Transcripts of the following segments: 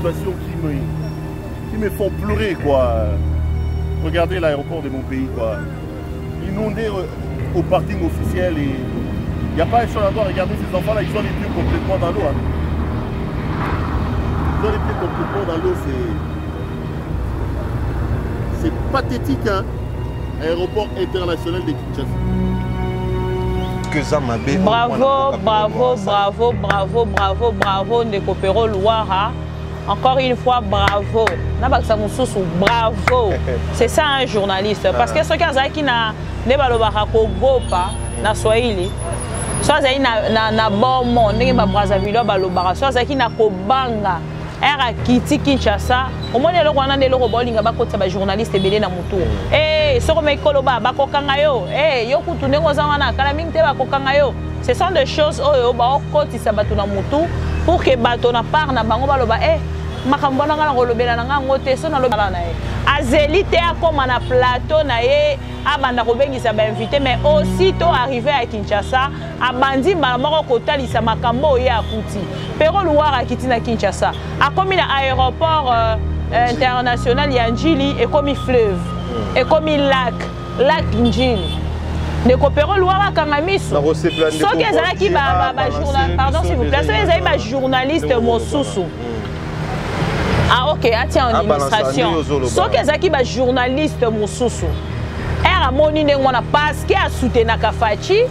situations qui me, qui me font pleurer, quoi. Regardez l'aéroport de mon pays, quoi. Inondé euh, au parking officiel et il n'y a pas un seul endroit. Regardez ces enfants-là, ils ont les pieds complètement dans l'eau. Hein. Ils ont les pieds complètement dans l'eau, c'est. C'est pathétique, hein. Aéroport international de Kinshasa. Bravo, bravo, bravo, bravo, bravo, bravo, ndeko Pero Luwara. Encore une fois, bravo. Nabakisa mosusu, bravo. C'est ça un journaliste. Parce que soki azalaki na nde balobaka kogopa na Swahili, so azali na, na, na bomo ndenge ba Brazzaville balobaka, so azalaki na kobanga ere akiti Kinshasa, omoni eloko wana nde eloko baolinga bakotisa ba journaliste ebele na motu. Mm. Eh, soko omeki koloba bakokanga yo. Eh, yo kutu ndenge oza wana kala mingi te bakokanga yo. Ce sont des choses oyo baokotisa bato na motu pour que bato na part na bango baloba eh makambo wana nga nakolobela na nga yango te so nalobela na ye azeli te akoma na plateau na ye abanda kobengisa bainvité mais aussitôt arrivé à Kinshasa abandi mbala moko kotalisa makambo oyo ye akuti Pero Luwara akiti na Kinshasa akomi na aéroport euh, international ya Njili ekomi fleuve hmm. ekomi lac lac Njili ndeko Pero Luwara akanga miso soki ezalaki pardon s'il vous plaît soki ezalaki bajournaliste mosusu hmm. ah ok atia en illustration soki ezalaki bajournaliste mosusu ere amoni ndenge wana parce que asutenaka Fatshi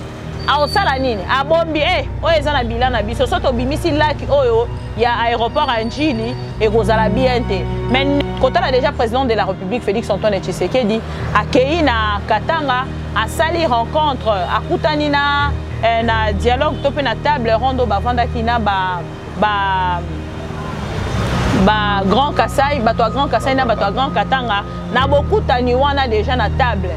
akosala nini abombi e oyo eza na bilan na biso so tobimisi laki oyo ya aéroport ya Njili ekozala bien te mais kotala déjà président de la république Félix Antoine Tshisekedi akei na Katanga asali rencontre akutani na, eh, na dialogue to mpe na table ronde oyo bavandaki na ba, ba ba Grand Kasai bato ya Grand Kasai na bato ya Grand Katanga na bokutani wana déjà na table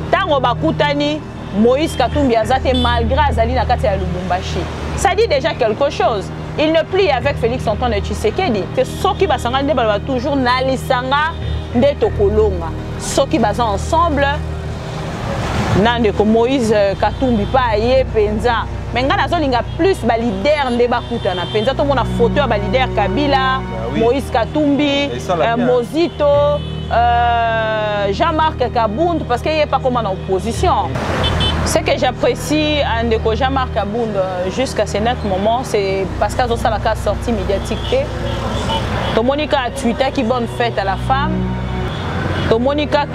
ntango bakutani Moïse Katumbi aza te malgré azali na kati ya Lubumbashi. Ça dit déjà quelque chose. Il ne plie avec Félix Antoine Tshisekedi. Que soki basanga nde baloba toujours na lisanga nde tokolonga. Soki baza ensemble na ndeko Moïse Katumbi pa ye penza. Mais nga nazolinga plus ba leader nde bakutana penza tomona photo ya ba leader Kabila, bah oui. Moïse Katumbi, euh, Mozito Euh, Jean-Marc Kabund, parce qu'il n'est pas comme en opposition. Ce que j'apprécie à ndeko Jean-Marc Kabund euh, jusqu'à ce net moment, c'est parce qu'à la sortie médiatique. Tomoni a tweeté qui bonne fête à la femme. Tomoni ka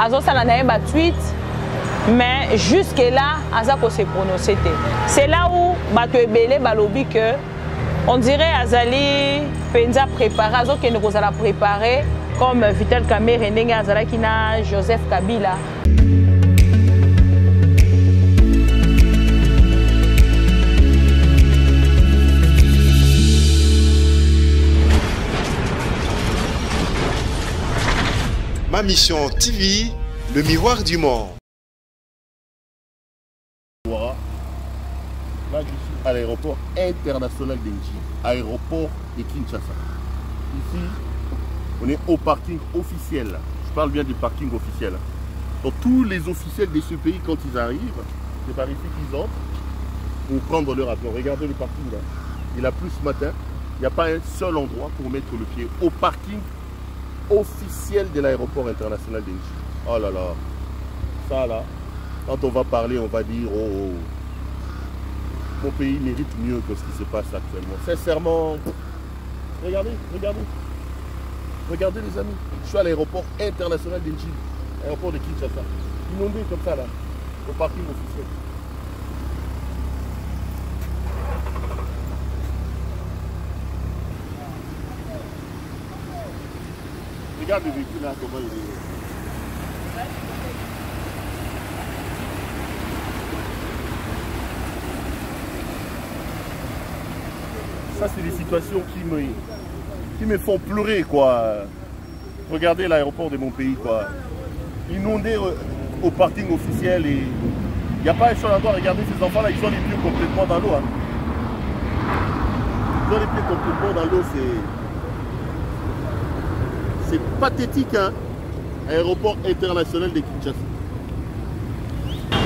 azosala na ye ba tweet mais jusque là aza ko se prononcer te. C'est là où bato ebele balobi que on dirait azali penza préparé azokende kozala préparé comme Vital Kamerhe ndenge azalaki na Joseph Kabila. Ma Mission TV, le miroir du monde. Là, je suis à l'aéroport international d'Engie, aéroport de Kinshasa. Ici, on est au parking officiel. Je parle bien du parking officiel. Donc, tous les officiels de ce pays, quand ils arrivent, c'est par ici qu'ils entrent pour prendre leur avion. Regardez le parking là. Il a plu ce matin. Il n'y a pas un seul endroit pour mettre le pied au parking officiel de l'aéroport international d'Engie. Oh là là, ça là, quand on va parler, on va dire oh, oh, mon pays mérite mieux que ce qui se passe actuellement. Sincèrement, regardez, regardez. Regardez les amis, je suis à l'aéroport international d'Engie, aéroport de Kinshasa. Inondé comme ça là, au parking officiel. Regarde le véhicule là, comment il est. Ça, c'est des situations qui me, qui me font pleurer, quoi. Regardez l'aéroport de mon pays, quoi. Inondé euh, au parking officiel et il n'y a pas un seul endroit. Regardez ces enfants-là, ils ont les pieds complètement dans l'eau. Hein. Ils ont les pieds complètement dans l'eau, c'est. C'est pathétique, hein. Aéroport international de Kinshasa.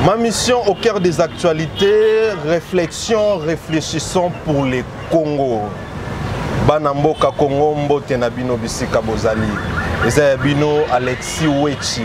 Ma mission au cœur des actualités, réflexion, réfléchissons pour les Congo. Bana mboka Congo, mbote na bino bisika bozali. Eza ya bino Alexis Wechi.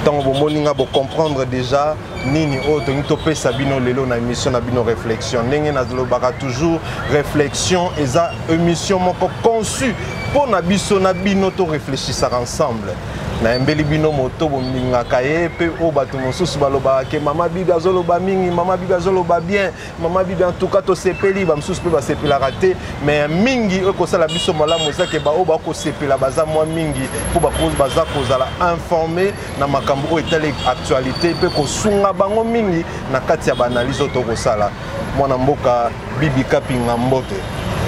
Ntango bomoni nga bocomprendre déjà nini oyo tolingi topesa bino lelo na émission na bino réflexion. Ndenge nalobaka toujours, réflexion eza émission moko conçue mpo na biso na bino to réfléchissaka ensemble. Nayembeli bino moto bomingaka ye mpe oyo bato mosusu balobaka ke mama Bibi azoloba mingi, mama Bibi azoloba bien, mama Bibi en tout cas tosepeli, bamosusu mpe basepelaka te, mais mingi oyo kosala biso malamu eza ke baoyo bakosepela baza mwa mingi mpo baza kozala informé na makambo oyo etali actualité mpe kosunga bango mingi na kati ya baanalyse oyo tokosala. Mwana mboka Bibi Kapinga, mbote.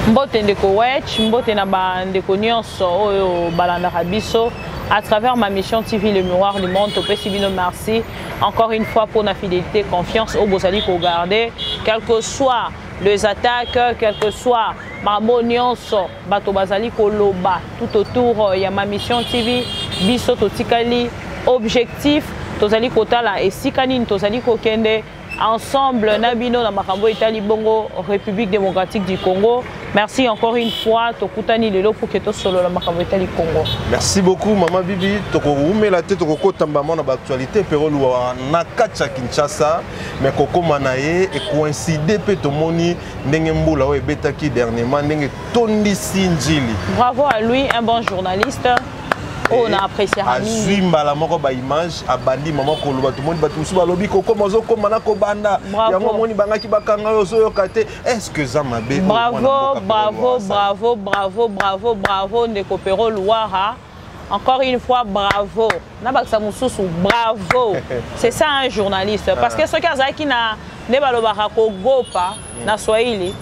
Mbote ndeko Wech, mbote na bandeko nyonso oyo balandaka biso à travers Ma Mission TV, le miroir du monde. Topesi bino merci encore une fois pour la fidélité, confiance oyo bozali kogarder, quel que soit les attaques, quel que soit makambo nyonso bato bazali koloba tout autour ya Ma Mission TV. Biso totikali objectif, tozali kotala esika nini tozali kokende ensemble na bino na makambo etali bongo République démocratique du Congo. Merci encore une fois, tokutani lelo pour que tosolola makambo etali Congo. Merci beaucoup mama Bibi. Tokoumela te, tokokota mbama na baactualité. Pero Luwara na kati ya Kinshasa, mais kokóma na ye ekoincide mpe tomoni ndenge mbula oyo ebetaki dernièrement, ndenge tondisi Njili. Bravo à lui, un bon journaliste oyo na appréciaka mingi. Azwi mbala moko baimage, abandi mama koloba. Tomoni bato mosusu balobi kokoma ozokoma na kobanda yango, omoni bangaki bakanga oyo ozoyoka te. Est ce que eza mabe? Bravo, bravo, bravo, bravo, bravo, bravo ndeko Pero Luwara, encore une fois bravo. Nabakisa mosusu, bravo, c'est ça un journaliste, parce que soki azalaki na nde balobaka kogopa na Swahili,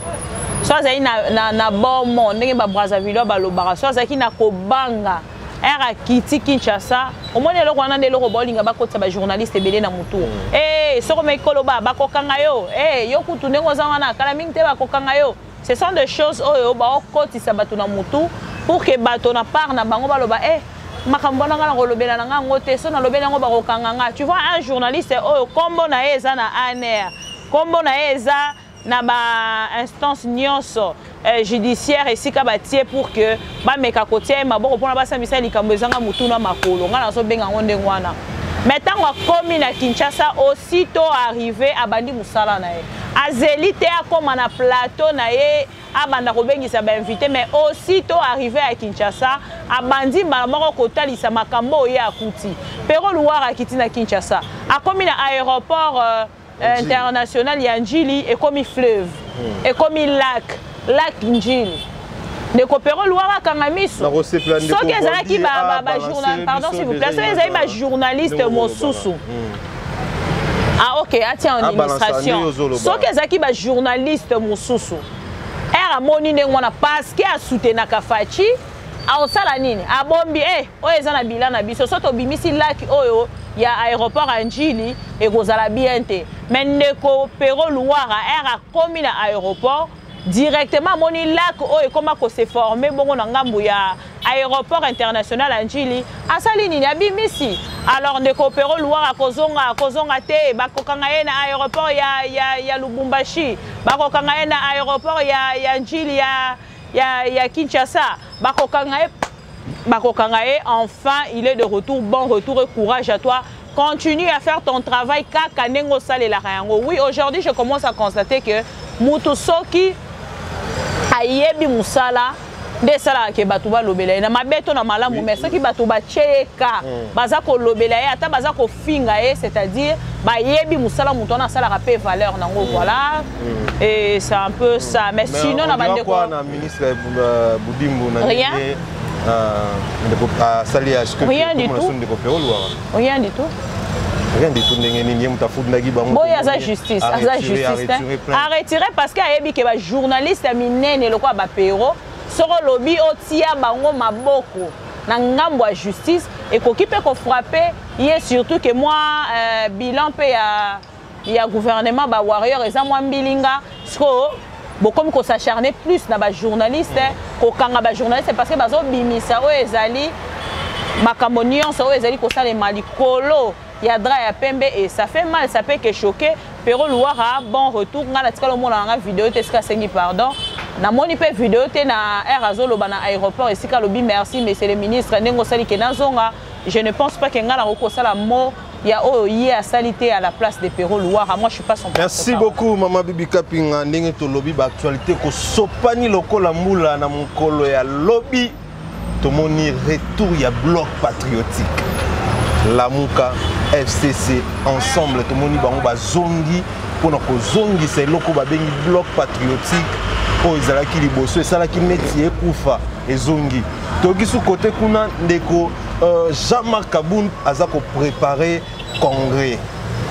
so azali na bomo ndenge babrazzaville balobaka, so azalaki na kobanga ere akiti Kinshasa, omoni eloko wana nde eloko baolinga bakotisa bajournaliste ebele na motu. E soki omeki koloba, bakokanga yo. E yo kutu ndenge oza wana, kala mingi te bakokanga yo. Ce sont des choses oyo baokotisa bato na motu pour que bato na part na bango baloba: e makambo wana nga na kolobela na nga yango te, so nalobeli yango bakokanga nga. Tu vois, un journaliste oyo nkombo na ye eza na ANR, nkombo na ye eza na bainstance nyonso judiciaire esika batie pour que bameka kotia ye maboko mpona basambisa likambo ezanga motu na makolo, ngai nazobenga yango ndenge wana. Mais ntango akomi na Kinshasa, aussitôt arrivé, abandi mosala na ye. Azeli te akóma na plateau na ye, abanda kobengisa bainvité, mais aussitôt arrivé à Kinshasa, abandi mbala moko kotalisa makambo oyo akuti. Pero Luwara akiti na Kinshasa, akomi na aéroport international ya Njili, ekomi fleuve, ekomi lac, lac Njili. Ndeko Pero Luwara akanga miso. Soki ezalaki, pardon s'il vous plaît, soki ezali bajournaliste mosusu, ah ok, atia en illustration, soki ezalaki bajournaliste mosusu, ere amoni ndenge wana, parce que asoutenaka Fatshi, aosala nini? Abombi e oyo eza na bilan na biso. So tobimisi lac oyo ya aéroport ya Njili, ekozala bien te. Mais ndeko Pero Luwara, ere akomi na aéroport directement, amoni lac oyo ekóma kose former bongo na ngambu ya aéroport international ya Njili, asali nini? Abimisi. Alors ndeko Pero Luwara akozonga, akozonga te, bakokanga ye na aéroport ya Lubumbashi, bakokanga ye na aéroport ya Njili, ya Kinshasa, bakokanga ye, bakokanga ye. Enfin il est de retour. Bon retour et courage à toi, continue à faire ton travail kaka ndenge osalelaka yango. Oui, aujourd'hui je commence à constater que mutu soki ayebi mosala nde esalaka ke bato balobela ye na mabe to na malamu. Mais soki bato batie ye ka baza kolobela ye, ata baza kofinga ye, c'est-à-dire bayebi mosala moto wana asalaka mpe valeur nango. Voilà, et c'est un peu ça. Mais sinon na bandeko na ministre Budimbu na Rien. Asali. Rien du tout. Rien du tout. Rien du tout ndenge nini? Ye moto afundaki bango. Boyo aza justice, aza justice aretire, parce que ayebi ke bajournaliste ya minene lokola bapero, soki olobi otia bango maboko na ngambo ya justice, ekoki mpe kofrapper ye, surtout ke mwa bilan mpe ya gouvernement bawarrior eza mwa mbilinga. Sikoyo bokomi kos'acharner plus na bajournaliste, kokanga bajournaliste, parce que bazobimisa oyo ezali makambo nyonso oyo ezali kosalema likolo ya drap ya pembe, et ça fait mal, ça peut que choquer. Pero Luwara, bon retour. Nga na tikala omona nanga video te esika asengi pardon. Namoni mpe video te na air azoloba na aéroport esika alobi merci monsieur le ministre ndenge osali ke nazonga. Je ne pense pas ke ngai nakoki kosala mot ya oyo ye asali te à la place de Pero Luwara. Moi, je suis pas son Merci beaucoup, Mama Bibi Kapinga. Ndenge tolobi ba actualité ko sopani lokola mbula na mokolo ya lobi, tomoni retour ya Bloc patriotique. Lamuka, FCC ensemble, tomoni bango bazongi mpona kozongisa eloko babengi Bloc patriotique oyo ezalaki liboso, esalaki neti ekufa, ezongi. Toyoki su kote kuna ndeko Jean-Marc Kabund aza kopréparer congrès,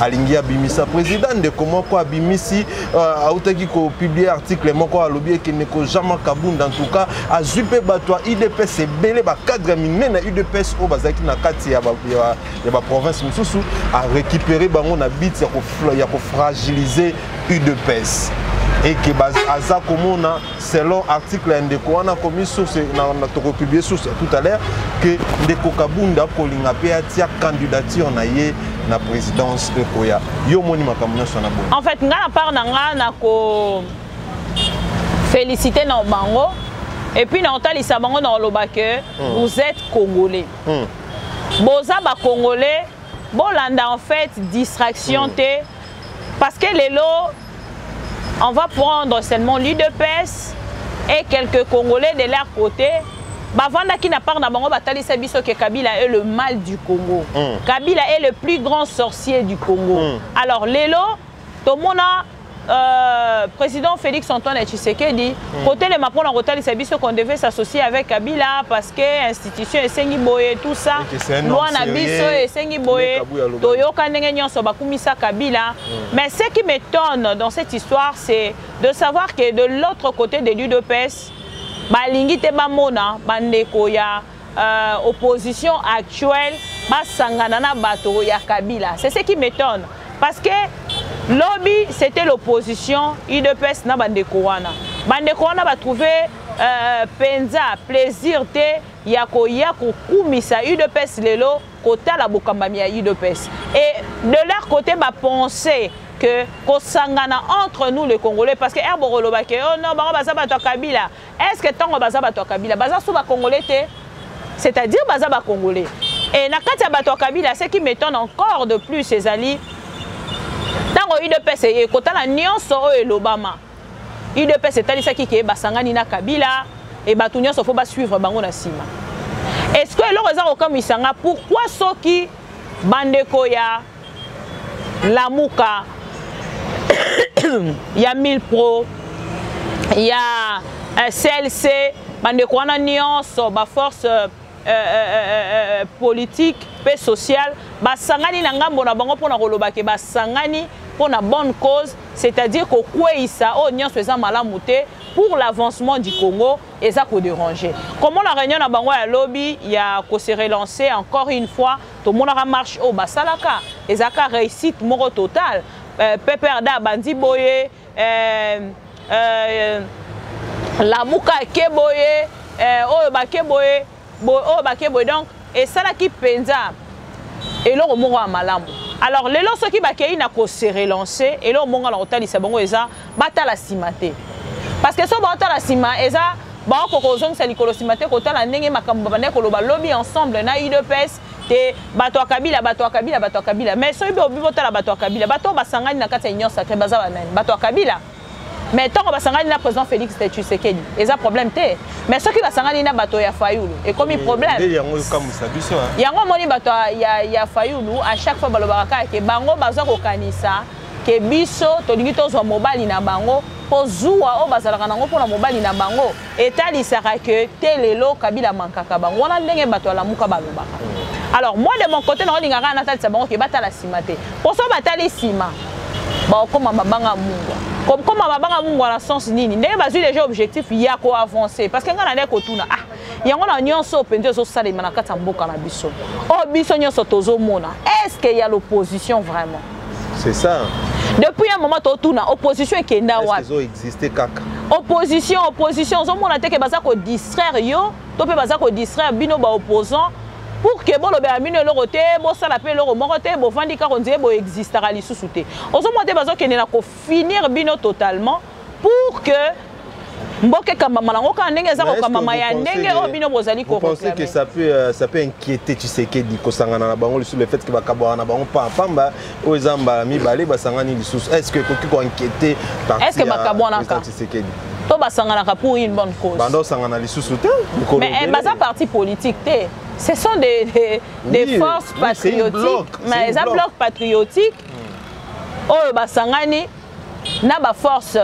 alingi abimisa président. Ndeko moko abimisi, autaki kopublier article moko, alobi eke ndeko Jean-Marc Kabund en tout cas azwi mpe bato ya UDPS ebele, bacadre minene ya UDPS oyo bazalaki na kati ya baprovince mosusu, arécupéré bango na but ya kofragiliser UDPS eke aza komona, selon article ya ndeko wana komi source na tokopublier source tout à l'heure, ke ndeko Kabunda kolinga mpe atia candidature na ye na présidence ekoya. Yo omoni makambo nyonso na boni? En fait, nga na part na nga, na ko féliciter na bango et puis na otalisa bango, na oloba que vous êtes Congolais, boza bacongolais, bolanda en fait distraction te, parce que lelo on va prendre seulement l'UDPS et quelques Congolais de leur côté bavandaki na part na bango, batalisa biso ke Kabila est le mal du Congo, Kabila est le plus grand sorcier du Congo. Alors lelo tomona président Félix Antoine Tshisekedi kotelema mpona kotalisa biso qu'on devait s'associer avec Kabila parce que institution esengi boye, tout ça, loi na biso esengi boye. Toyoka ndenge nyonso bakumisa Kabila. Mais ce qui m'étonne dans cette histoire, c'est de savoir que de l'autre côté de l'UDPS, balingi te bamona bandeko ya opposition actuelle basangana na bato ya Kabila. C'est ce qui m'étonne, parce que lobi c'était l'opposition UDPS na bandeko wana. Bandeko wana batrouve penza plaisir te ya koya kokumisa UDPS lelo, kotala bokambami ya UDPS. Et de leur côté bapenser que kosangana entre nous les Congolais, parce que r bokolobake oh non, bango baza bato ya Kabila. Est ce que ntango baza bato ya Kabila, baza so bacongolais te? C'est-à-dire baza bacongolais et na kati ya bato ya Kabila. Ce qui m'étonne encore de plus ezali ntango UDPS eye kotala nyonso oyo elobama, UDPS etalisaki ke basangani na Kabila e bato nyonso faut basuivre bango na nsima. Est ce que eloko eza kokamwisa nga, pourquoi soki bandeko ya Lamuka, ya Mille Pro, ya CLC, bandeko wana nyonso, baforce politique mpe sociale, basangani na ngambo na bango mpona koloba ke basangani mpona bonne cause, c'est-à-dire kokweyisa oyo nyonso eza malamu te pour l'avancement du Congo, eza kodéranger? Comment la réunion na bango ya lobi ya kose relancer encore une fois, tomonaka marche oyo basalaka ezalaka réussite moko totale, PPRD abandi boye, Lamuka ake boye, oyo bake boye, oyo bake boye, donc esalaki mpenza eloko moko ya malamu. Alors lelo soki bakei na kose relancer, eloko moko na kotalisa bango eza batala nsima te, parce que so baotala nsima, eza baokoka kozongisa likolo nsima te, kotala ndenge makambo babandaki koloba lobi ensemble na UDPS te, bato ya Kabila, bato ya Kabila, bato ya Kabila. Mais soki obi botala bato ya Kabila, bato oyo basangani na kati ya Union sacrée baza banani? Bato ya Kabila. Mais ntango basangani na président Félix Tshisekedi, eza problème te, mais soki basangani na bato ya Fayulu, ekomi problème. Yango ekamwisa biso. Yango omoni bato ya Fayulu, à chaque fois balobaka kaka ke bango baza kokanisa ke biso tolingi tozwa mobali na bango, mpo zuwa oyo bazalaka nango mpona mobali na bango etalisaka ke te lelo Kabila mankaka bango wana, ndenge bato alamuka balobaka. Alors moi, de mon côté, naolingaka kaka natalisa bango ke batala nsima te, mpo so batali nsima, bakokóma mabanga mungwa. Kokóma mabanga mungwa na sens nini? Ndenge bazwi déjà objectif ya koavancer, parce que ngai na nde kotuna, ah, yango na nyonso mpenza ezosalema na kati ya mboka na biso oyo biso nyonso tozomona, est ce que ya l'opposition vraiment? C'est ça. Depuis un moment totuna opposition ekenda wapi? Ezoexiste kaka. Opposition, opposition, ozomona te ke baza kodistraire yo to mpe baza kodistraire bino baopposant pour ke bolobela bino eloko te, bosala mpe eloko moko te, bovandi kaka ondire boexistaka lisusu te. Ozomona te bazokende na kofinir bino totalement pour que Mboka ekambama nango kaka ndenge eza kokambama ya ndenge oyo bino bozali. Vous pensez que ça peut inquiéter Tshisekedi, kosangana na bango lisusu, le fait que bakabwaka na bango pamba, oyo eza mbala mibale basangani lisusu? Est ce que ekoki koinquiéter? Est ce que bakabwanaka Tshisekedi to basanganaka pour une bonne cause? Banda osangana lisusu te. Mais baza parti politique te, ce sont des oui, forces patriotiques, bloc, mais eza bloc patriotique oyo basangani na baforce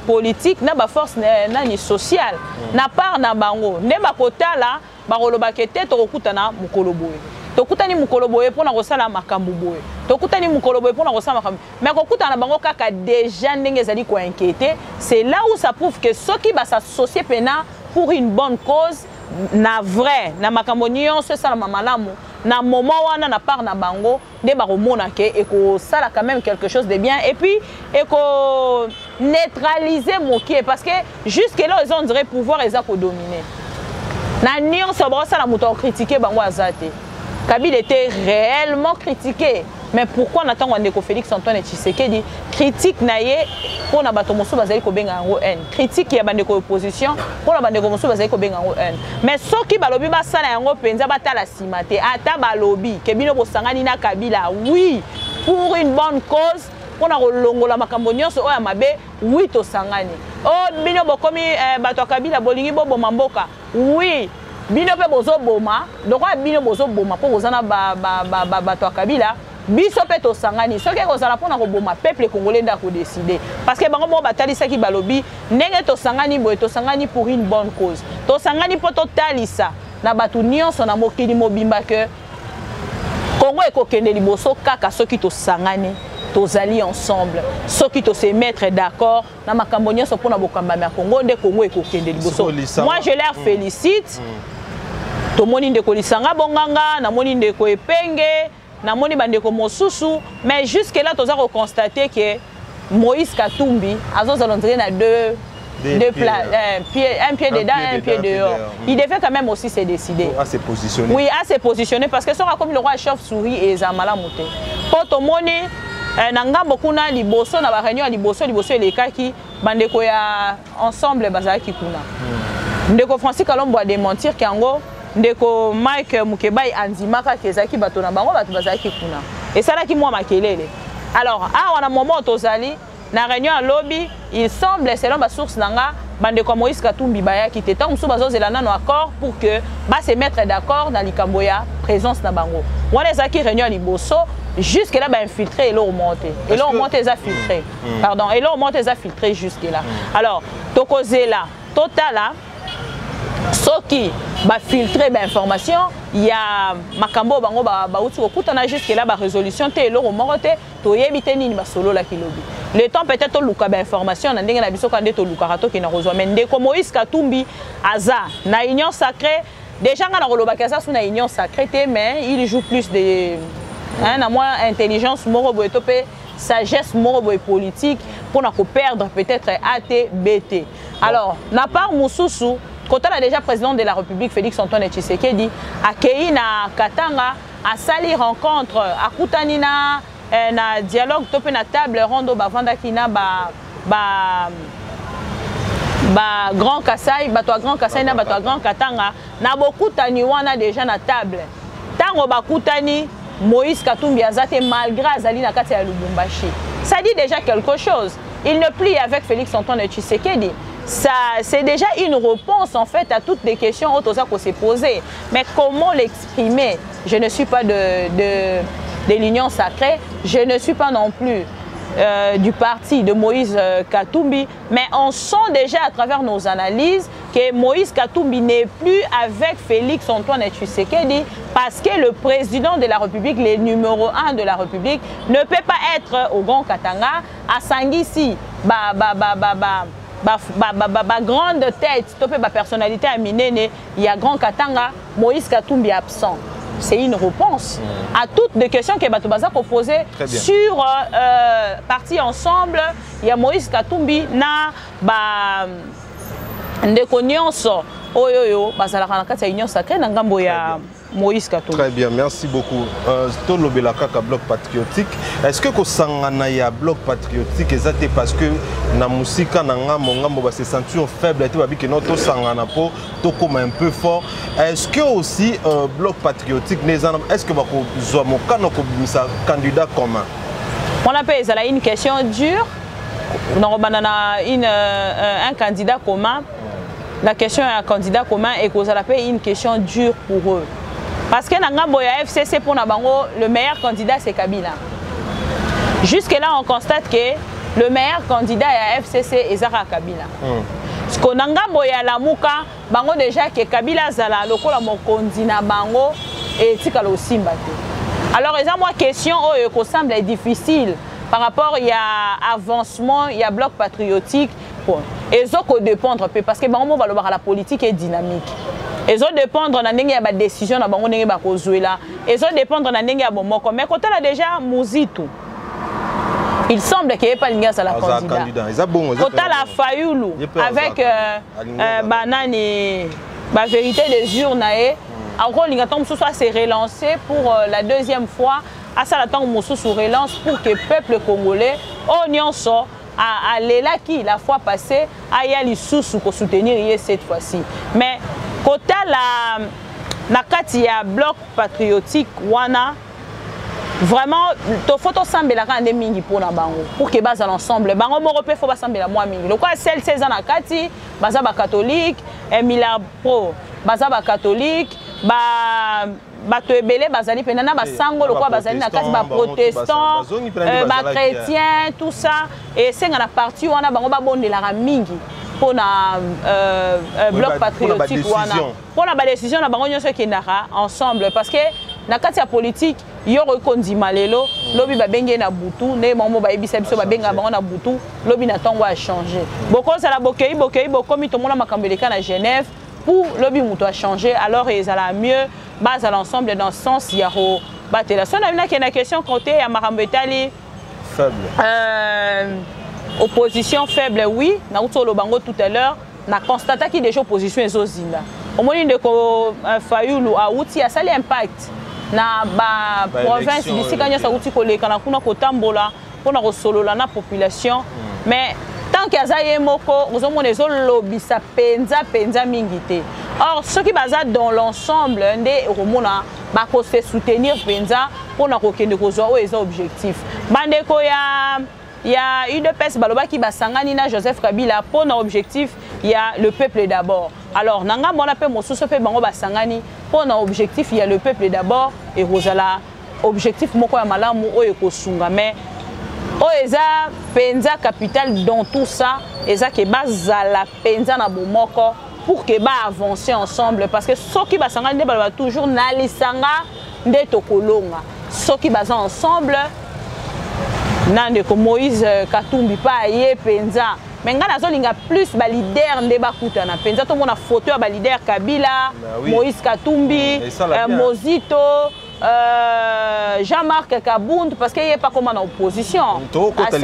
politique, na baforce nani sociale. Na part na bango nde bakotala, bakolobaka te: tokokutana mokolo boye, tokutani mokolo boye mpona kosala makambo boye, tokutani mokolo boye mpona kosala makambo. Mais kokutana na bango kaka déjà ndenge ezali koinquiéter, c'est là où ça prouve que soki bas'associer mpenza pour une bonne cause, na vrai na makambo nyonso esalama malamu na moment wana, na part na bango nde bakomona ke ekosala quand même quelque chose de bien et puis eko neutraliser mokie, parce que jusque là eza, on dirait, pouvoir eza kodominer na nyonso bakosala. Moto akocritiquer bango aza te. Kabila était réellement critiqué, mais pourquoi na ntango ya ndeko Félix Antoine Tshisekedi, critique na ye mpona bato mosusu bazali kobenga yango haine, critique ya bandeko ya opposition mpona bandeko mosusu bazali kobenga yango haine? Mais soki balobi basala yango mpenza, batala nsima te. Ata balobi ke bino bosangani na Kabila, oui, pour une bonne cause, mpona kolongola makambo nyonso oyo ya mabe, oui, tosangani. O bino bokomi bato ya Kabila, bolingi boboma mboka, oui, bino mpe bozoboma. Lokola bino bozoboma mpo boza na bato ya Kabila, biso mpe tosangani. Soki ekozala mpona koboma, peuple congolais nde akodécider, parce que bango moko batalisaki, balobi ndenge tosangani boye, tosangani pour une bonne cause, tosangani mpo totalisa na bato nyonso na mokili mobimba ke Kongo ekokende liboso kaka soki tosangani, tozali ensemble, soki tose mettre d'accord na makambo nyonso mpona bokambami ya Kongo, nde Kongo ekokende liboso. Moi, je leur félicite. Tomoni ndeko Lisanga Bonganga, namoni ndeko Epenge, namoni bandeko mosusu, mais jusque là toza koconstater ke Moïse Katumbi azozala, on dirait, na deux pieds, pied, un pied dedans, un pied dehors. Il devait quand même aussi se décider. À se positionner. Oui, à se positionner, parce que soki akomi lokola chauve-souris, eza malamu te. Mpo tomoni na ngambo kuna liboso, na baréunion ya liboso liboso elekaki, bandeko ya Ensemble bazalaki kuna. Ndeko Francis Kalombo adémentir ke yango ndeko Mike Mukebai andimaka ke ezalaki bato na bango, bato bazalaki kuna. Esalaki mwa makelele. Alors awa na moment tozali na réunion ya lobi, il semble, selon basource na nga, bandeko ya Moïse Katumbi bayaki te. Ntango mosusu bazozela nano accord pour que base mettre d'accord na likambo ya présence na bango. Wana ezalaki réunion ya liboso. Jusque là bainfiltré eloko moko te, eloko moko te eza filtré, pardon, eloko moko te eza filtré jusque là. Alors tokozela, totala soki bafiltre bainformation ya makambo oyo bango bauti kokutana. Jusque là barésolution te, eloko moko te, toyebi te nini basololaki lobi. Le temps peut-être toluka bainformation na ndenge na biso kaka nde tolukaka, tokenda kozwa. Mais ndeko Moïse Katumbi aza na Union sacrée déjà. Nga na kolobaki aza su na Union sacrée te, mais il joue plus de, hein, na mwa intelligence moko boye to mpe sagesse moko boye politique mpona koperdre peut-être a te b te. Alors na part mosusu, kotala déjà président de la République Félix Antoine Tshisekedi akei na Katanga, asali rencontre, akutani na dialogue to mpe na table ronde oyo bavandaki na ba Grand Kasai, bato ya Grand Kasai na bato ya Grand Katanga. Na bokutani wana déjà na table, ntango bakutani, Moïse Katumbi aza te, malgré azali na kati ya Lubumbashi. Ça dit déjà quelque chose. Il ne plie avec Félix Antoine Tshisekedi. Ça, c'est déjà une réponse en fait à toutes les questions oyo toza ko se poser. Mais comment l'exprimer? Je ne suis pas de l'Union sacrée, je ne suis pas non plus du parti de Moïse Katumbi, mais on sent déjà à travers nos analyses que Moïse Katumbi n'est plus avec Félix Antoine Tshisekedi, parce que le président de la République, le numéro 1 de la République, ne peut pas être au Grand Katanga, asangisi ba, ba, ba, ba, ba, ba, ba, ba, ba, ba grande tête to mpe bapersonnalité ya minene ya Grand Katanga, Moïse Katumbi absent. C'est une réponse à toutes les questions que bato baza koposer sur parti Ensemble ya Moïse Katumbi na ba ndeko nyonso oyo oyo bazalaka na kati ya Union sacrée na ngambo ya Moïse Katumbi. Très bien, merci beaucoup. Tolobela kaka Bloc patriotique. Est-ce que kosangana ya Bloc patriotique eza te parce que na musika na ngambo ngambo ba se sentir faible te, babi ke no tosangana po tokoma un peu fort? Est-ce que aussi Bloc patriotique neza, est-ce que bakozwa mokano kobimisa candidat commun? Wana mpe ezala une question dure. Nakobanda na un candidat commun. La question ya candidat commun ekozala mpe une question dure pour eux, parce que na ngambo ya FCC, mpona bango, le meilleur candidat, c'est Kabila. Jusque là, on constate que le meilleur candidat ya FCC ezaka Kabila. Parce que na ngambo ya Lamuka, bango déjà ke Kabila azala lokola mokonzi na bango etikala osimba te. Alors eza mwa question oyo ekosemble difficile par rapport ya avancement ya Bloc patriotique. Bon, ezokodépendre mpe, parce que bango mo balobaka la politique est dynamique. Ezodépendre na ndenge ya badécision na bango, ndenge bakozwela, ezodépendre na ndenge ya bomoko. Mais kotala déjà Muzitu, il semble ke ye mpe alingi azala candidat. Kotala Fayulu avec banani, bavérité des urnes na ye, akolinga ntango mosusu ase relancer pour la deuxième fois, asala ntango mosusu relance pour que peuple congolais oyo nyonso alelaki la fois passée aya lisusu kosoutenir ye cette fois-ci. Mais kotala na kati ya Bloc patriotique wana, vraiment tofo tosambelaka nde mingi mpona bango pour ke bazala ensemble. Bango moko mpe fo basambela mwa mingi. Lokola CLC eza na kati, baza bacatholique, Emila Pro baza bacatholique, ba bato ebele bazali mpena na basango lokola bazali na kati, baprotestant, bachrétien, tout ça. Esenga na parti wana, bango babondelaka mingi mpona Bloc patriotique wana, mpona badécision na bango nyonso ekendaka ensemble, parce que na kati ya politique, yo okoki kondima lelo, lobi babengi ye na butu. Ndenge bango mo bayebisa biso, babengaka bango na butu, lobi na ntongo achange. Bokozala bokei, bokei, bokomi, tomona makambo eleka na Genève pour lobi moto achange. Alors ezala mieux bazala ensemble dans sens ya kobatela. So na bino akende na question côté ya makambo etali faible. Opposition faible, oui, nauti oloba yango tout à l'heure. Na constataki déjà opposition ezozinda. Omoni ndeko Fayulu awuti asali impact na baprovince, bisika nyonso awuti koleka na kuna, kotambola mpona kosolola na population. Mais tant que aza ye moko, ozomona ezolobisa mpenza mpenza mingi te. Or soki baza dans l'ensemble, nde okomona bakose soutenir mpenza mpona kokende kozwa oyo eza objectif. Bandeko ya UDPS balobaki basangani na Joseph Kabila mpo na objectif ya le peuple d'abord. Alors na ngambo wana mpe mosusu mpe bango basangani mpo na objectif ya le peuple d'abord. Ekozala objectif moko ya malamu oyo ekosunga. Mais oyo eza mpenza capital dans tout ça, eza ke bazala mpenza na bomoko pour ke baavancer ensemble, parce que soki basangani, nde baloba toujours na lisanga nde tokolonga. Soki baza ensemble na ndeko Moïse Katumbi mpe aye mpenza. Me ngai nazolinga plus baleader nde bakutana mpenza, tomona photo ya baleader Kabila, oui. Moïse Katumbi, Mozito, Jean-Marc Kabund, parce qu'il n'est pas comme en opposition. À ce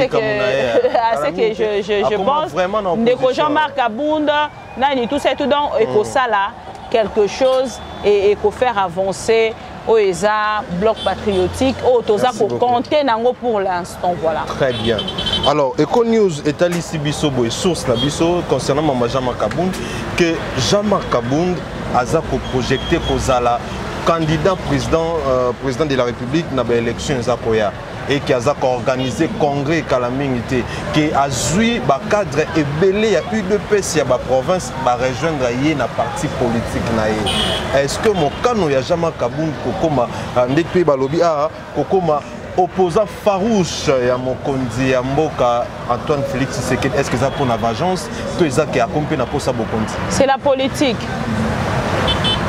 que je pense, ndeko Jean-Marc Kabund, nani, tout ça, tout donc, et que ça là, quelque chose et qu'on faire avancer oyo eza Bloc patriotique oyo toza kocompter nango pour l'instant, voilà. Très bien. Alors, Eco News etalisi biso boye, source na biso, concernant mama Jean-Marc Kabund, que Jean-Marc Kabund aza koprojecte kozala candidat président de la République na baélection eza koya, et ki aza koorganiser congrès ekala mingi te, ke azwi bacadre ebele ya UDPS ya baprovince barejoindre ye na parti politique na ye. Est ce que mokano ya Jean-Marc Kabund kokoma, ndenge mpe balobi awa, kokoma opposant farouche ya mokonzi ya mboka Antoine Félix Tshisekedi, est ce que eza mpona vengeance to eza ke akomi mpe na posa bokonzi? C'est la politique.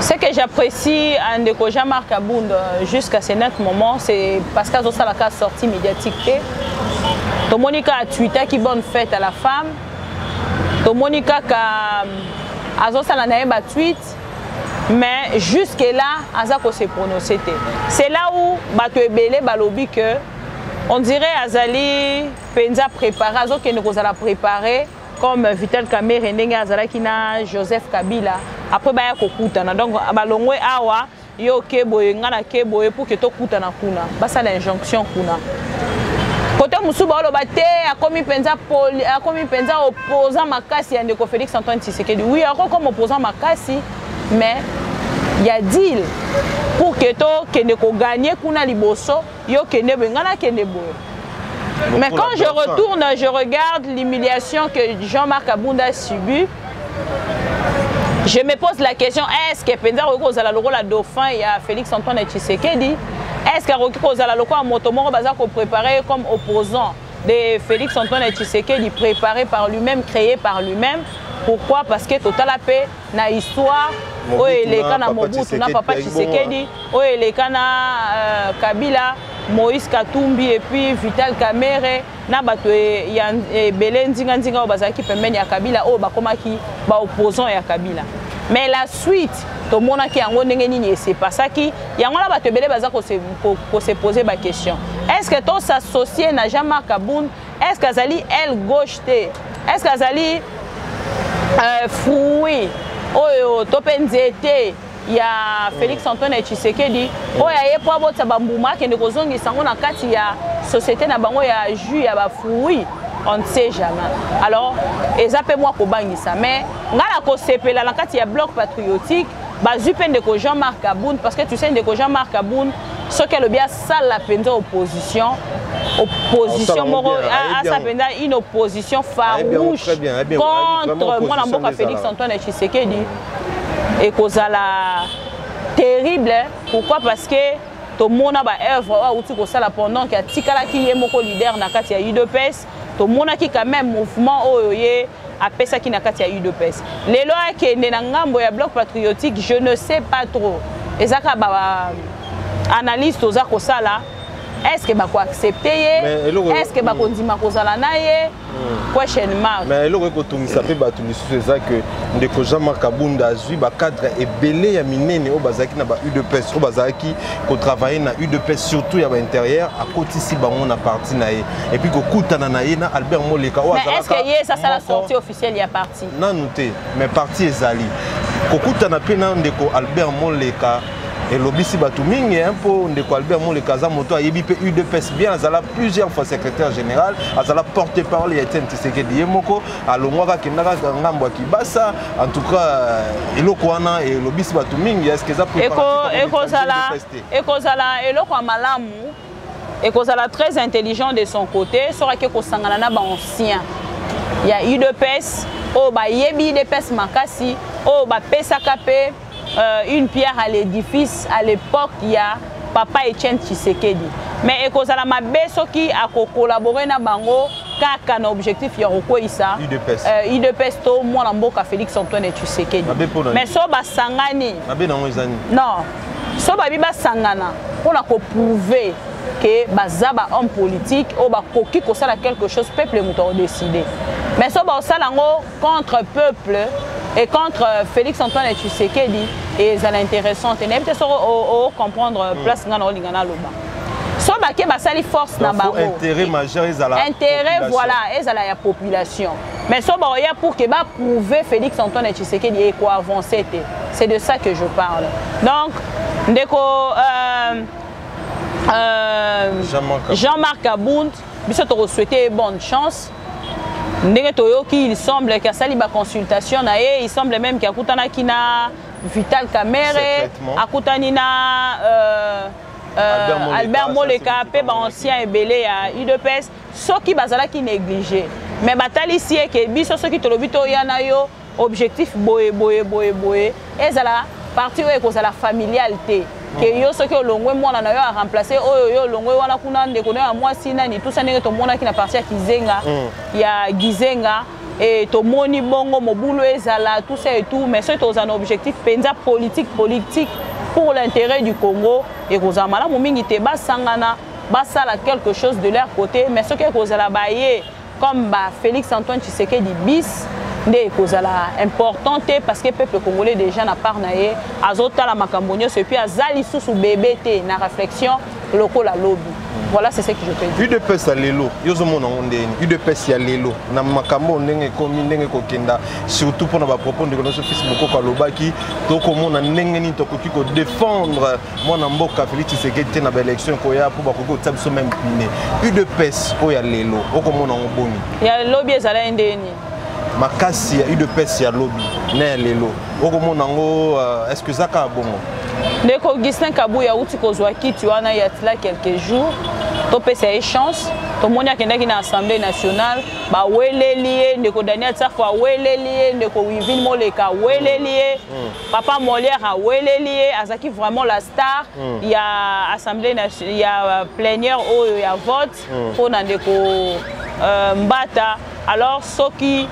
Ce que j'apprécie à ndeko Jean-Marc Kabund jusqu'à ce net moment, c'est parce qu'azosalaka sortie médiatique te. Tomoni kaka atweetaki "bonne fête à la femme". Tomoni kaka azosala na ye batweet, mais jusque là aza kose prononcer te. C'est là où bato ebele balobi que on dirait azali mpenza préparé, azokende kozala préparé comme Vital Kamerhe ndenge azalaki na Joseph Kabila, après baya kokutana. Donc balongwe awa. Yo oke boye, nga nake boye, pour que tokutana kuna, basala injonction kuna. Kote mosusu baoloba te, akomi mpenza poli, akomi mpenza opposant makasi ya ndeko Félix Antoine Tshisekedi. Oui, akokoma opposant makasi, mais ya deal pour que tokende koganye kuna liboso. Yo kende boye, nga nakende boye. Mais quand je retourne, je regarde l'humiliation que Jean-Marc Kabund a subie. Je me pose la question, est-ce que mpenza akoki kozala lokola dauphin ya Félix Antoine Tshisekedi? Est-ce que akoki kozala lokola moto moko baza kopréparer comme opposant de Félix Antoine Tshisekedi, préparé par lui-même, créé par lui-même? Pourquoi? Parce que totala mpe na histoire oyo eleka na Mobutu na papa Tshisekedi, oyo eleka na Kabila, Moïse Katumbi et puis Vital Kamerhe na bato ya ebele nzinga-nzinga oyo bazalaki pembeni ya Kabila, oyo bakomaki baopposant ya Kabila. Mais la suite, tomonaki yango ndenge nini esepasaki. Yango wana bato ebele baza kose poser baquestion: est ce que tosassocie na Jean-Marc Kabund? Est ce que azali aile gauche te? Est ce que azali fruit oyo to mpe nzete ya Félix Antoine Tshisekedi oyo aye mpo abotisa bambuma, akende kozongisa yango na kati ya société na bango ya jus ya bafruit? On ne sait jamais. Alors eza mpe mwa kobangisa, mais ngai na kosepela na kati ya Bloc patriotique bazwi mpe ndeko Jean-Marc Kabund, parce que tu sais, ndeko Jean-Marc Kabund, soki alobi asala mpenza opposition, opposition moko, asala mpenza une opposition farouche contre mwana mboka Félix Antoine Tshisekedi, ekozala terrible. Pourquoi? Parce que tomona baœuvre oyo awuti kosala pendant ke atikalaki ye moko leader na kati ya UDPS. Tomonaki quand même mouvement oyo ye apesaki na kati ya UDPS. Lelo akende na ngambo ya Bloc patriotique, je ne sais pas trop. Eza kaka ba analyse toza kosala. Est ce que bakoaccepte ye? Est ce que bakondima kozala na ye? Question mark. Mais eloko ekotungisa mpe bato lisusu eza ke ndeko Jean-Marc Kabunda azwi bacadre ebele ya minene oyo bazalaki na ba UDPS, oyo bazalaki kotravaille na UDPS, surtout ya baintérieur, akotisi bango na parti na ye. Et puis kokutana na ye na Albert Moleka oyo, est ce que ye esasala sortie officielle ya parti? Nanu te, mais parti ezali. Kokutana mpe na ndeko Albert Moleka elobisi bato mingi, mpo ndeko Albert Moleka aza moto ayebi mpe UDPS bien. Azala plusieurs fois secrétaire général, azala porte parole ya Etienne Tshisekedi. Ye moko alongwaka, akendaka ngambo ya Kibasa. En tout cas, eloko wana elobisi bato mingi. Est ce que eza Ekozala eloko ya malamu, ekozala très intelligent de son côté soki ake kosangana na baancien ya UDPS oyo bayebi UDPS makasi, oyo bapesaka mpe une pierre à l'édifice à l'époque ya papa Etienne Tshisekedi. Mais ekozala mabe soki akokolabore na bango kaka na objectif ya kokweyisa UDPS, UDPS to mwana mboka Félix Antoine Tshisekedi. Mais so basangani, non, so babi basangana mpona koprouver ke baza bahomme politique oyo bakoki kosala quelque chose, peuple moto akodécide. Mais so baosala yango contre peuple et contre Félix Antoine Tshisekedi, ezala intéressant te. Nayebi te soko ocomprendre place nga na olinga naloba. So bake basali force na bango, intérêt majeur ezala intérêt, voilà, ezala ya population. Mais so baoya pour que baprouver Félix Antoine Tshisekedi, ekoavance te. C'est de ça que je parle. Donc ndeko Jean-Marc Kabund, biso tokosouhaite bonne chance. Ndenge toyoki, il semble qu'asali baconsultation na ye, il semble même qu'akutanaki na Vital Kamerhe, akutani na Albert Moleka mpe baancien ebele ya UDPS. Soki bazalaki négligé, mais batalisi ye ke biso soki tolobi toya na yo, objectif boye boye boye boye, ezala parti oyo ekozala familial te, ke yo soki olongwe, mwana na yo aremplace oyo, yo olongwe wana kuna, ndeko na yo ya mwasi nani tusa, ndenge tomonaki na parti ya Kizenga, ya Gizenga, e tomoni bongo mobulu ezala, tout ça et tout. Mais soki tozala na objectif mpenza politique, politique pour l'intérêt du Congo, ekozala malamu mingi te basangana, basala quelque chose de leur côté. Mais soki ekozala baye comme ba Félix Antoine Tshisekedi bis, nde ekozala important te, parce que peuple congolais déjà na part na ye azotala makambo nyonso, et puis aza lisusu bebe te na réflexion lokola lobi. Voilà, c'est ce que je peux dire. UDPS ya lelo, yo ozomona yango ndenge nini? UDPS ya lelo na makambo ndenge ekomi, ndenge ekokenda, surtout mpona bapropos ndeko nyonso Fils Mokoko alobaki, tokomona ndenge nini tokoki kodéfendre mwana mboka Félix Tshisekedi te na baélection ekoya, mpo bakoki kotia biso même pine. UDPS oyo ya lelo, okomona yango boni? Ya lobi ezalaki ndenge nini? Makasi ya UDPS ya lobi na ya lelo, okomona yango, est ce que eza kaka bongo? Ndeko Augustin Kabuya auti kozwa kiti wana ya tila quelques jours, topesa ye chance. Tomoni akendaki na Assemblée nationale, baweleli ye, ndeko Daniel Tsafo aweleli ye, ndeko Wivine Moleka aweleli ye, papa Molière aweleli ye. Azalaki vraiment la star ya Assemblée, ya plénière oyo ya vote mpona ndeko Mbata. Alors soki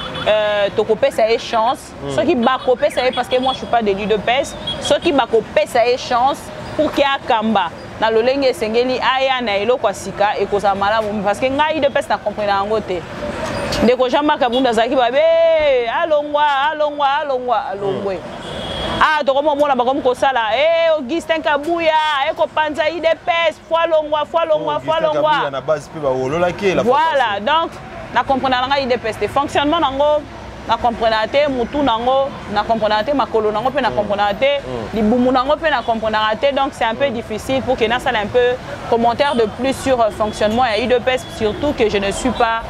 tokopesa ye chance, soki bakopesa ye, parce que moi je suis pas de l'UDPS, soki bakopesa ye chance pour ke akamba na lolenge esengeli, aya na eloko ya sika, ekozala malamu, parce que ngai UDPS na comprendre yango te. Ndeko Jean-Marc Abunda azalaki babe, alongwa, alongwa, alongwa, alongwe. Ah, tokomomona bakomi kosala e Augustin Kabuya ekopanza UDPS, fo alongwa, fo alongwa, fo alongwa. Na base mpe bawololaki. Voilà, donc na comprendre na ngai UDPS te. Fonctionnement nango na comprendre te, mutu nango na comprendre te, makolo nango mpe na comprendre te, libumu nango mpe na comprendre te. Donc c'est un peu difficile pour que nasala un peu commentaire de plus sur fonctionnement ya UDPS, surtout que je ne suis pas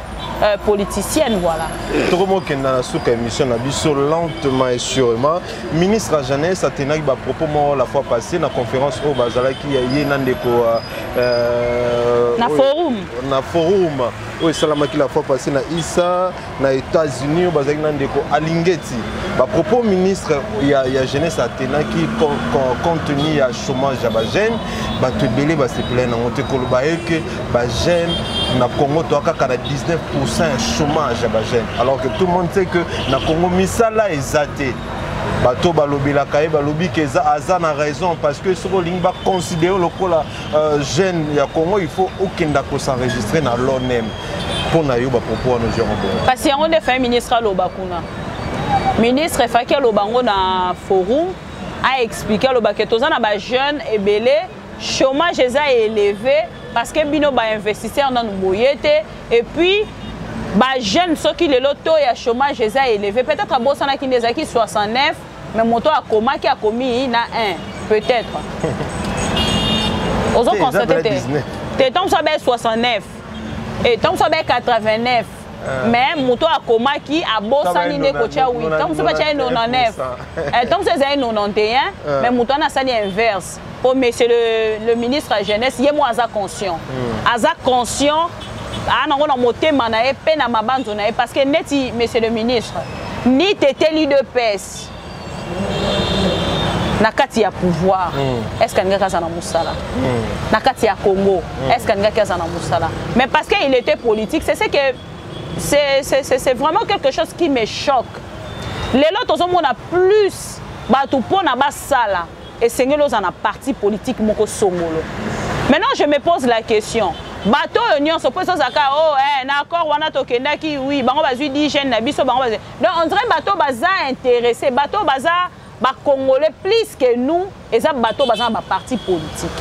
politicienne, voilà. Tokomokenda na suka émission na biso lentement et sûrement. Ministre ya jeunesse atenaki bapropos moko la fois passée na conférence oyo bazalaki ya ye na ndeko na forum. Na forum oyo esalamaki la fois passée na isa na États-Unis, oyo bazalaki na ndeko Alingeti. Bapropos ministre ya jeunesse atenaki compte tenu ya chômage ya bajeune, bato ebele basepelai nango te. Koloba ye ke bajeune na Congo toa kaka na 19 ya chômage ya bajeune, alors que tout le monde sait que na Congo misala eza te. Bato balobelaka ye, balobi ke eza aza na raison, parce que soki olingi baconsidere lokola jeune ya Congo, il faut okenda kos'enregistrer na l'ONEM. Mpo na yo, bapropos wana ozwi yango bongo? Kasi yango nde efai ministre aloba kuna. Ministre efaki aloba yango na forum, aexpliquer, alobake toza na bajeune ebele, chômage eza élevé parce que bino bainvestisseur nanu boye te. Et puis bajeune, soki lelo taux ya chômage eza élevé, peut-être abosanaki nde ezalaki 69, mais moto akomaki, akomi na 1 peut-être. Ozoconstater te te, ntango mosu abe 69 e ntango mosu abe 89, mais moto akomaki abosani nde kotia 8, ntango mosusu batia ye 99, ntango mosusu ezali 91, mais moto wana asali inverse. Po monsieur le ministre ya jeunesse, ye mo aza conscient, aza conscient, aa nango na motema na ye mpe na mabanzo na ye, parce que neti monsieur le ministre ni teteli UDPS na kati ya pouvoir, est ce que alingaki aza na mosala na kati ya Congo? Est ce que alingaki aza na mosala? Mais parce que il était politique, c'est ce que c'est vraiment quelque chose qui me choque. Lelo tozomona plus bato mpona basala, esengeli ozala na parti politique moko songolo. Maintenant je me pose la question, bato oyo nyonso mpo ezozalaka oh, na accord wana tokendaki, oui, bango bazwi 10 jeunes na biso, bango bazwi. Donc on dirait bato baza intéressé, bato baza bacongolais plus que nous, eza bato baza na baparti politique.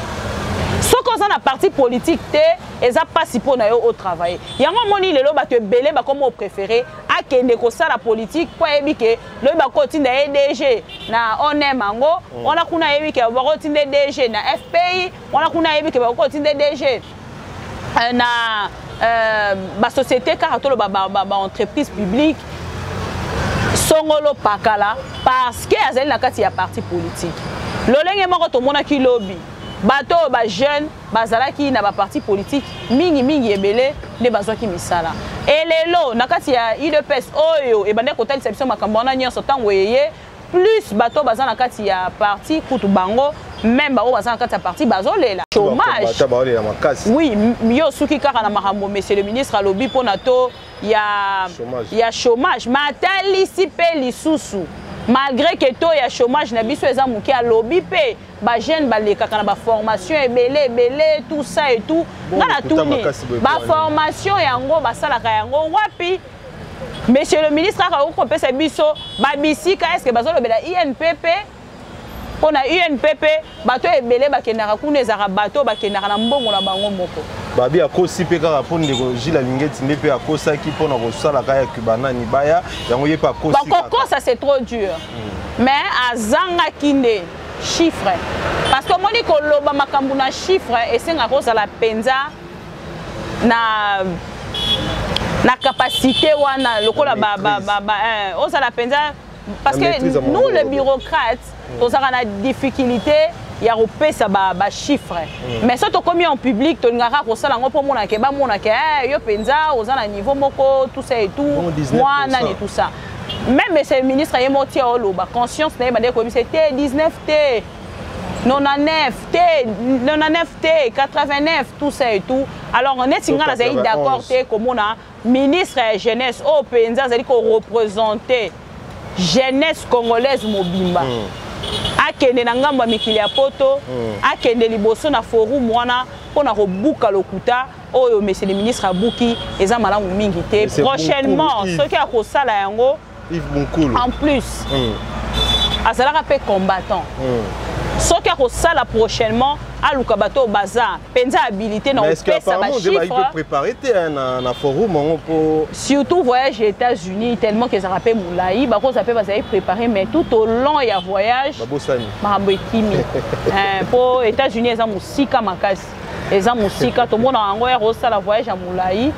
Soki oza na parti politique te, eza mpasi mpo na yo otravaille. Yango omoni lelo bato ebele bakoma opréféré akende kosala politique, mpo ayebi ke lobi bakotinda ye DG na ONEM yango wana kuna, ayebi ke bakotinda DG na FPI wana kuna, ayebi ke bakotinda DG na basociété kaka, toloba baentreprise publique songolo pakala, parce que azali na kati ya parti politique. Lolenge moko tomonaki lobi, bato oyo bajeune bazalaki na baparti politique mingimingi ebele nde bazwaki misala. Elelo na kati ya UDPS oyo ebandaki kotalisa biso makambo wana nyonso, ntango eye plus bato baza na kati ya parti, kutu bango même bango baza na kati ya parti bazolela chômage. Oui, yo soki kaka na makambo monsieur le ministre alobi mpona to ya chômage, mais atalisi mpe lisusu, malgré ke taux ya chômage na biso eza moke, alobi mpe bajeune balekaka na baformation ebele ebele, tout ça et tout. Nga na tuni, baformation yango basalaka yango wapi? Monsieur le ministre aka okopesa biso babisika. Est ce que bazolobela INPP? Mpo na INPP, bato ebele bakendaka kuna, ezalaka bato bakendaka na mbongo na bango moko. Babi akosi mpe kaka mpo ndeko Gilles Alingeti nde mpe akosaki mpona kosalaka ya banani baya yango, ye mpe akosi. Bakokosa, c'est trop dur, mais azangaki nde chiffre, parce que omoni, koloba makambo na chiffre esengaka ozala mpenza na capacité wana lokola ba, ozala mpenza, parce que nous les bureaucrates tozalaka na difficulté ya kopesa bachiffre ba. Mais soki tokomi en public, tolingaka kosala yango mpo omonake, bamonake yo mpenza oza na niveau moko, tout ça et tout. Mwa nani, tout ça. Même monsieur le ministre ye moko tia oloba, conscience na ye bandeki koyebisa te 19 te, 99 te, 99 te, 89, tout ça et tout. Alors neti nga nazali d'accord te komona ministre ya jeunesse oyo mpenza azali koreprésente jeunesse congolaise mobimba akende na ngambo ya mikili ya poto, akende liboso na forum wana mpona kobuka lokuta oyo monsieur le ministre abuki. Eza malamu mingi te. Prochainement, soki akosala yango, en plus azalaka mpe combattant, soki akosala prochainement, aluka bato oyo baza mpenza habilité na kopesa bachiffre. Préparé te na forum yango mpo Surtout voyage ya États-Unis, tellement ke ezalaka mpe molai, bakozala mpe bazali préparé, mais tout au long ya voyage babosani. Makambo ekimi, mpo États-Unis eza mosika makasi, eza mosika. Tomonaka yango ya kosala voyage ya molai,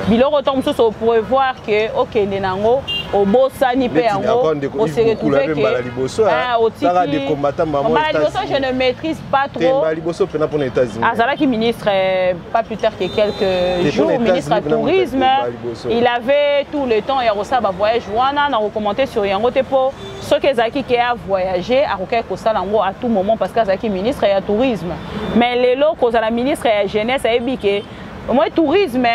biloko ntango mosusu oprévoir ke okende nango, obosani mpe yango. Ose retrouve ke otiki mbala liboso. Je ne maîtrise pas trop. Azalaki ministre pas plus tard que quelques jours, ministre ya tourisme, il avait tout le temps ya kosala bavoyage wana. Na kocommenter sur yango te, mpo soki ezalaki ke avoyage, akokaki kosala yango à tout moment, parce que azalaki ministre ya tourisme. Mais lelo kozala ministre ya jeunesse, ayebi ke moi tourisme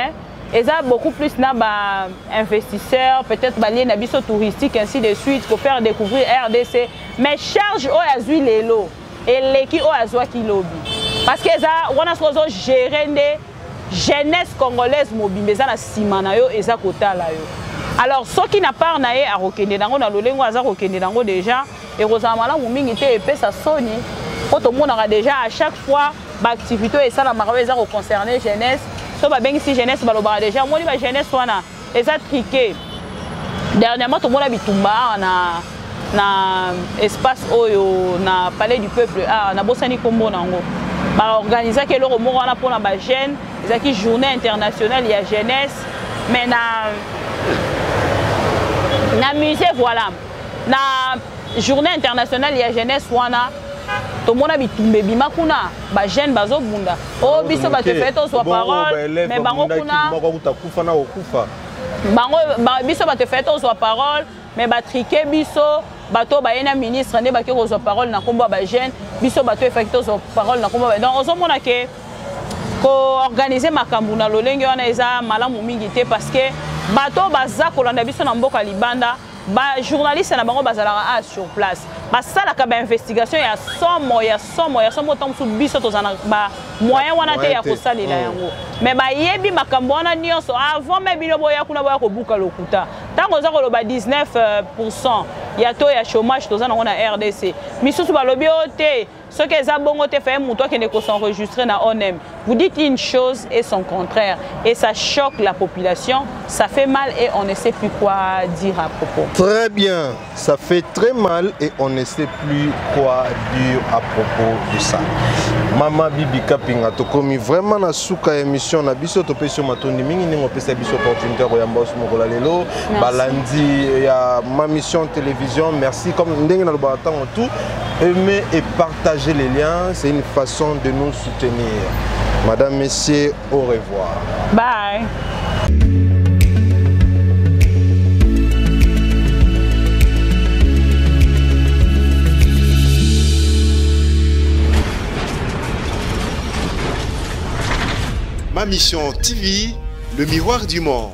eza beaucoup plus na bainvestisseur, peut-être balie na biso touristique, ainsi de suite, kofaire découvrir RDC. Mais charge oyo azwi lelo eleki oyo azwaki lobi, parce que eza wana soki ozogérer nde jeunesse congolaise mobimba eza na nsima na yo, eza kotala yo. Alors soki na part na ye akokende nango na lolenge aza kokende nango déjà, ekozala malamu mingi te, epesa soni, mpo tomonaka déjà à chaque fois baactivité oyo esalamaka oyo eza koconcerne jeunesse, so babengisi jeunesse, balobaka déjà omoni bajeunesse wana eza truqué. Dernièrement tomona bitumba awa na espace oyo na Palais du Peuple awa, nabosani nkombo nango, baorganizaki eloko moko wana mpona bajeune, ezalaki journée internationale ya jeunesse, mais na musée, voilà, na journée internationale ya jeunesse wana, tomona bitumba ebima kuna, bajeune bazobunda oyo biso bato efai tozwa parole, mais bango kuna bango biso bato efai tozwa parole, mais batriquer biso. Bato baye na ministre nde bake kozwa parole na nkombo ya bajeune, biso bato efaki tozwa parole na nkombo. Donc ozomona ke koorganiser makambo na lolenge wana eza malamu mingi te, parce que bato baza kolanda biso na mboka libanda, bajournaliste na bango bazalaka a sur place, basalaka bainvestigation ya somo, ya somo, ya somo. Ntango mosusu biso tozala na bamoyen wana te ya kosalela yango, mais bayebi makambo wana nyonso avant me bino boya kuna, boya kobuka lokuta. Ntango oza koloba 19 % ya taux ya chômage toza nango na RDC, misusu balobi oyo te, soki eza bongo te, faye moto akende s'enregistrer na ONEM. Vous dites une chose et son contraire, et ça choque la population, ça fait mal et on ne sait plus quoi dire à propos. Très bien, ça fait très mal et on ne sait plus quoi dire à propos de ça. Mama Bibi Kapinga, tokomi vraiment na suka ya émission na biso. Topesi yo matondi mingi ndenge opesa biso opportunité ya koyamba oso mokolo lelo. Balandi ya Ma Mission Télévision, merci. Comme ndenge nalobaka ntango tout, aimer et partager les liens, c'est une façon de nous soutenir. Madame, messieurs, au revoir. Bye. Ma Mission TV, le miroir du monde.